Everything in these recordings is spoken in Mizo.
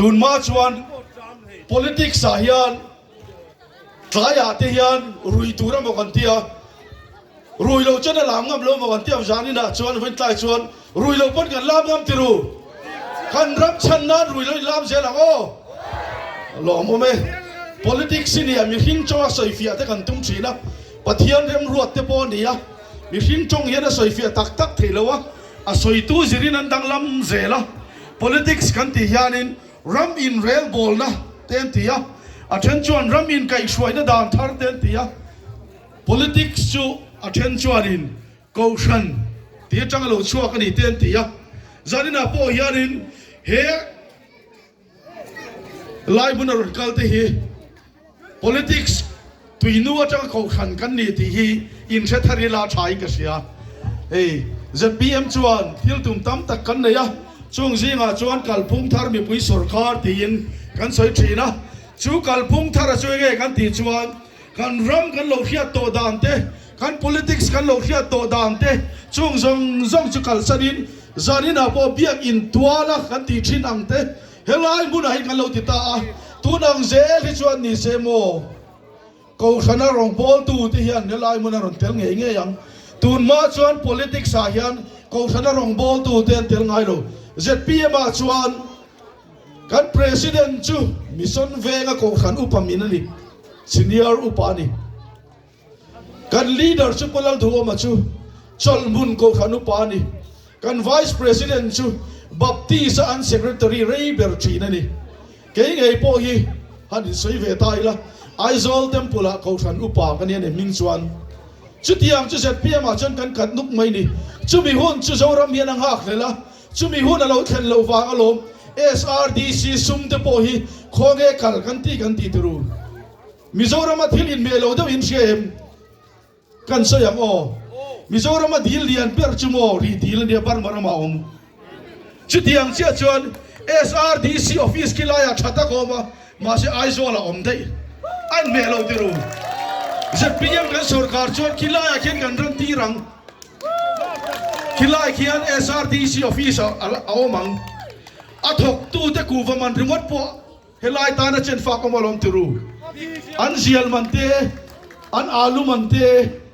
Tunhma chuan politics ah hian tlaiah te hian rui tur emaw kan ti a, rui lo chuan a lam ngam lo emaw kan ti a, zaninah chuan vawiin tlai chuan rui lo pawn kan lam ngam ti ru. Kan ram chhan nan rui lo in lam zel ang aw. Lawmawm e. Politics hi nia mihring chawnga sawifiah te kan tum thin a, Pathian remruat te pawh a ni a, mihring tawng hian a sawifiah tak tak thei lo a, A sawitu zirin an danglam zel a, politics kan tih hianin ram inrelbawlna te an ti a, a then chuan ram inkaihhruaina dan thar te an ti a, politics chu a then chuanin kohhran tih atanga lo chhuak a ni te an ti a, zaninah pawh hianin he Lai hmun a rawn kal te hi politics tuinu atanga kohhran kan ni tih hi inhre thar ila tha in ka hria. Hei zpm chuan thil tum tam tak kan nei a, chung zingah chuan kalphung thar mipui sawrkar tiin kan sawi thin a, chu kalphung thar a chu enge kan tih chuan Kan ram kan lo hriat tawh dan te, kan politics kan lo hriat tawh dan te chung zawng zawng chu kalsanin zaninah pawh biakinn tuala kan tih thin ang te helai hmunah hian kan lo ti ta a, tun ang zel hi chuan ni se maw Kohhrana rawngbawltu te hian helai hmuna rawn tel ngei ngei ang. Tun hma chuan politics ah hian Kohhrana rawngbawltu te an tel ngai lo. Zpm ah chuan Kan President chu Mission Venga Kohhran upa min a ni, Senior upa a ni. Kan Leader chu Pu Lalduhawma chu Chawlhmun Kohhran upa a ni. Kan Vice President chu Baptist-a an Secretary rei ber thin a ni. Kei ngei pawh hi han insawi ve ta ila, Aizawl Temple-ah Kohhran upa ka ni a ni hming chuan. Chutiang chu zpm-ah chuan kan kat nuk mai ni. Chumi hun chu Zoram hian a nghak hlel a, Chumi hun a lo thlen loh vang alawm SRDC sum te pawh hi khawnge kal kan ti kan ti turu. Mizorama thil inhmeh lo deuh in hria em? Kan sawi ang aw. Mizorama dil lian ber chu maw rih dil ania Burma ramah a awm. Chutiang chiah chuan SRDC office khi laiah tha tak a awm a, mahse Aizawl ah awm daih. A inhmeh lo turu. Zpm kan sorkar chuan khi laiah khian kan ram tir ang. Khilai khian SRDC office ah a awm ang. A thawktute kuhva man ringawt pawh helai tana chen fak awm alawm ti ru. An zial man te, an alu man te,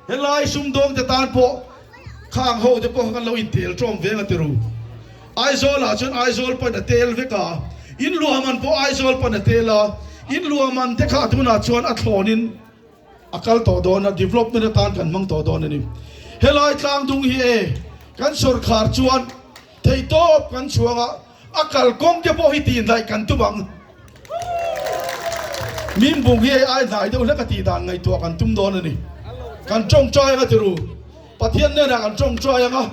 helai sumdawng te tan pawh khang ho te pawh kha kan lo intel tawm veng a ti ru. Aizawl ah chuan Aizawl pawn a tel vek a, in luah man pawh Aizawl pawn a tel a, in luah man te kha tunah chuan a thlawn in, A kal tawh dawn a, development atan kan hmang tawh dawn a ni. Helai tlangdung hi e, kan sawrkhar chuan theihtawp kan chhuang a, a kalkawng te pawh hi tihndaih kan tum ang. Mimbung hi ai hnai deuh hlek a tih dan ngaihtuah kan tum dawn a ni. Kan tawngtai anga ti ru, Pathian hnenah kan tawngtai anga,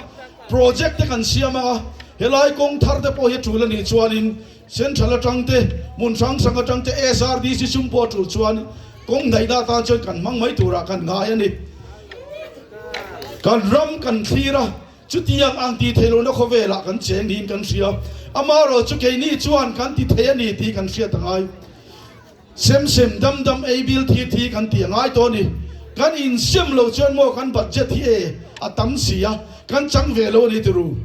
project te kan siam anga, helai kawng thar te pawh hi a tul a nih chuanin Central atang te, hmun hrang hrang atang te SRDC sum pawh a tul chuan kawng hnaihna atan chuan kan hmang mai turah kan ngai a ni. Kan ram kan thlir a, chutiang ang tih theih lohna khawvelah kan cheng niin kan hria. Amaherawh chu keini chuan kan ti thei a ni tih kan hriat a ngai. Sem sem dam dam ei bil thi thi kan tih a ngai tawh a ni. Kan insem loh chuan maw kan budget hi e a tam si a, kan chang ve lo a ni ti ru.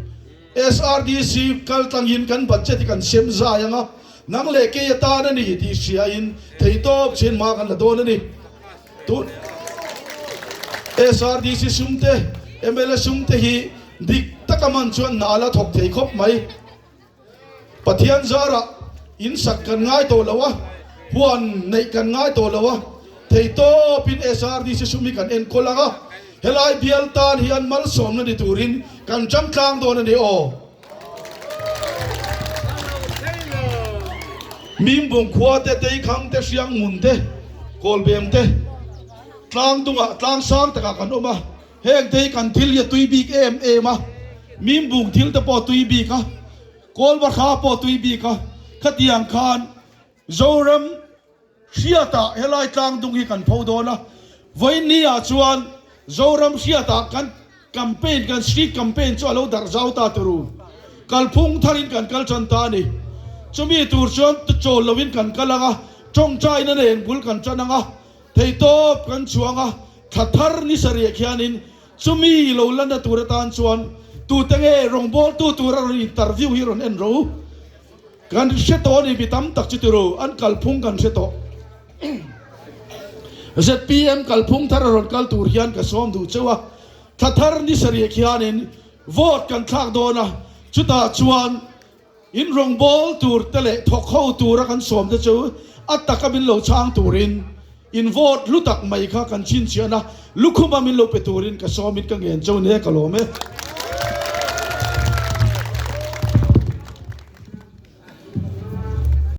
SRDC kal tlangin kan budget hi kan sem zai ang a, nang leh kei atan a ni tih hriain theihtawp chin hma kan la dawn a ni. Tun SRDC sum te, mla sum te hi dik taka man chuan hna la thawk thei khawp mai. Pathian zarah in sak kan ngai tawh lo a, huan neih kan ngai tawh lo a, theihtawpin SRDC sum hi kan enkawl ang a, helai bial tan hian malsawmna ni turin kan changtlang dawn a ni aw. Mimbung khua te, Teikhang te, Hrianghmun te, Kawlbem te, Tlangdungah tlang sang takah kan awm a, Heng te hi kan thil hi a tui bik em em a, Mimbung thil te pawh a tui bik a, Kawlbahra pawh a tui bik a, khatiang khan Zoram hriatah helai tlangdung hi kan pho dawn a, vawiinni ah chuan Zoram hriatah kan campaign, kan street campaign chu a lo darh zau ta turu, kalphung tharin kan kal tan ta a ni. Chumi tur chuan chawl lovin kan kal ang a, tawngtaina nen bul kan tan ang a, Theihtawp kan chuang a, thla thar ni sarih khianin chumi lo lanna tur atan chuan tute nge rawngbawltu tura rawn interview hi rawn en ro. Kan hre tawh a ni mi tam tak chu tiru, an kalphung kan hre tawh. Zpm kalphung thar a rawn kal tur hian ka sawm duh cheu a, thla thar ni sarih khianin vote kan thlak dawn a, chutah chuan in rawngbâwl tur te leh thawk ho tura kan sawm te chu a taka min lo chhang turin in vote hlu tak mai kha kan chhinchhiahna lukhuma min lo pe turin ka sawmin ka ngen cheu nia ka lawm e.